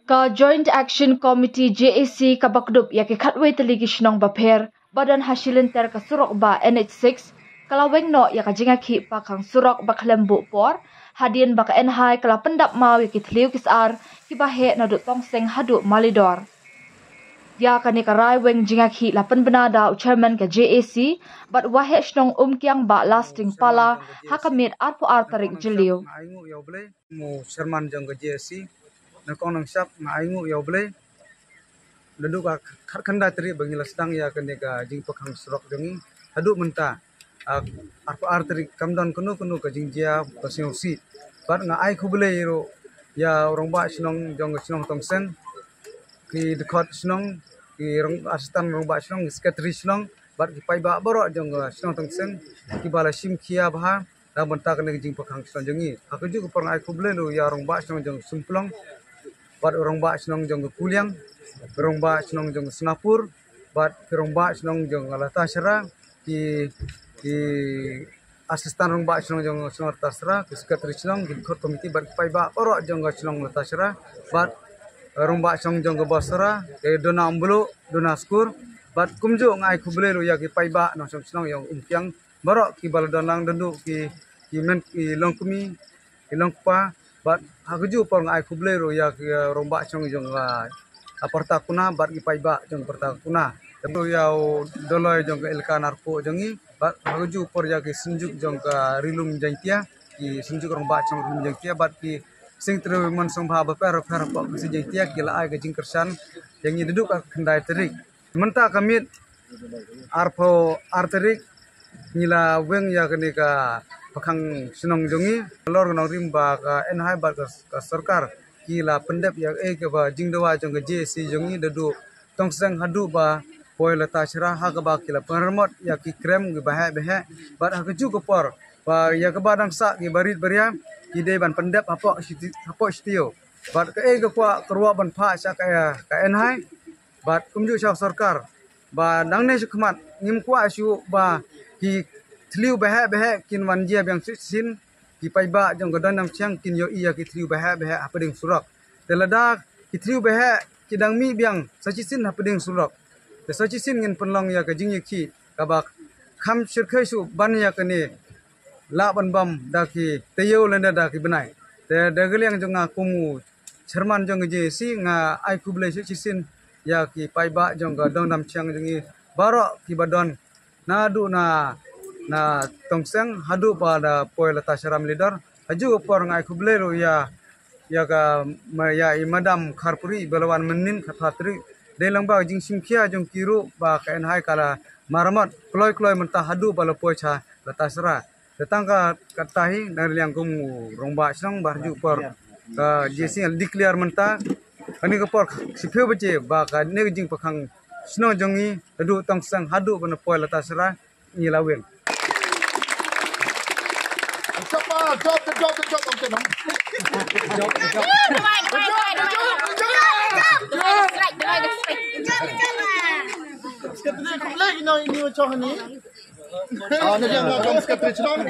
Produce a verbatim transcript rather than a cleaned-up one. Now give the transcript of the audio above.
Ka Joint Action Committee J A C kaba kdup ïa ki khatwei tylli ki shnong bapher ba don ha shilynter ka surok bah N H six, ka la weng noh ïa ka jingïakhih pakhang surok ba khlem buh por, hadien ba ka N H I ka la pyndap maw ïa ki thliew ki sar kiba heh naduh Tongseng haduh Malidor. Ïa kane ka rai weng jingïakhih la pynbna da u Chairman ka J A C bad Waheh Shnong Umkiang bah Lasting Pala ha ka miet arphew ar tarik Jylliew. Mo chairman jong ka J A C, na kong nang shap nga ai nguh ïa U Blei. Naduh ka khatkhyndai tarik ba ngi la sdang ïa kane ka jingpakhang surok jong ngi haduh mynta, ah, arphew ar tarik kam don kano kano ka jingjia ka sngewsih. Bad nga ai khublei ruh ïa u rangbah shnong jong ka shnong Tongseng, ki dkhot shnong, ki rong, assistant rangbah shnong, ki secretary shnong, bad ki paidbah baroh jong ka shnong Tongseng kiba la shim khia bha na bynta kane ka jingpakhang shnong jong ngi. Ha kajuh ka por nga ai khublei ruh ïa u rangbah shnong jong Sumplong, bad u rangbah shnong jong ka Kuliang, u rangbah shnong jong Snapur, bad ki rangbah shnong jong Latashra, ki, ki assistant rangbah shnong jong shnong Latashra, ki secretary shnong, ki dkhot committee, bad ki paidbah baroh jong ka shnong Latashra, bad rangbah shnong jong ka Basra, ki dona Umblu, dona Skur, bad kumjuh nga ai khublei ruh ïa ki paidbah nongshong shnong ïa u Umkiang baroh kiba la don lang, naduh ki, ki myn, ki longkmie, ki longkpa, bad ha kajuh por nga ai khublei ruh ïa ki, eh, rangbah shnong jong, eh, Parta Kuna bad ki paidbah jong Parta Kuna. Te ruh ïa u Doloi jong ka Elaka Narpuh jong ngi, bad ha kajuh por ïa ki Synjuk jong ka Ri Lum Jaiñtia, ki Synjuk Rangbah shnong Ri Lum Jaiñtia, bad ki Secretary Women Sngewbha bapher bapher hapoh ka Synjuk Jaiñtia ki la ai ka jingkyrshan ïa ngi naduh ka khyndai tarik. Mynta ka miet arphew ar tarik ngi la weng ïa kane ka pakhang shnong jong ngi. Halor ka nongrim ba ka N H I bad ka, ka sorkar ki la pyndep ïa kaei kaba jingdawa jong ka J A C jong ngi naduh Tongseng haduh ba poi Latashra, ha kaba ki la pynremot ïa ki krem kiba heh ba heh. Bad ha kajuh ka por ba ïa kaba dang sah kiba rit ba ria ki dei ban pyndep hapoh shiti, hapoh shatei. Bad kaei ka kwah ka ruh ban phah sha ka, ka N H I bad kumjuh sha sorkar ba nangne shakhmat ngim kwah shuh ba ki thliew ba heh ba heh kin wan jia biang shisien, ki paidbah jong ka Dong Namshiang kin ïohi ïa ki thliew ba heh ba heh hapdeng surok. Te lada ki thliew ba heh ki dang mih biang sa shisien hapdeng surok, te sa shisien ngin pynlong ïa ka jingïakhih kaba kham shyrkhei shuh ban ïa kane lah ban bam da ki taïew lane da ki bnai. Te da ka liang jong nga kum u chairman jong ka J A C nga ai khublei shisien ïa ki paidbah jong ka Dong Namshiang jong ngi baroh kiba don naduh na, na Tongseng haduh ba da poi Latashra Malidor. Ha kajuh ka por nga ai khublei ruh ïa, ïa ka ma, ïa i Madam Kharpuri ba la wan mynnin khatphra tarik. Dei lang ba ka jingshim khia jong ki ruh ba ka N H I ka la maramot kloi kloi mynta haduh ba la poi sha Latashra. Te tang ka, kata hi na ka liang kum u rangbah shnong ba ha kajuh ka por ka J A C declare mynta kane ka por shiphew baje ba kane ka jingpakhang shnong jong ngi naduh Tongseng haduh ba na poi Latashra ngi la weng. Secretary khublei ïa u nongïalam shnong. Ah, na ka liang jong ka secretary shnong.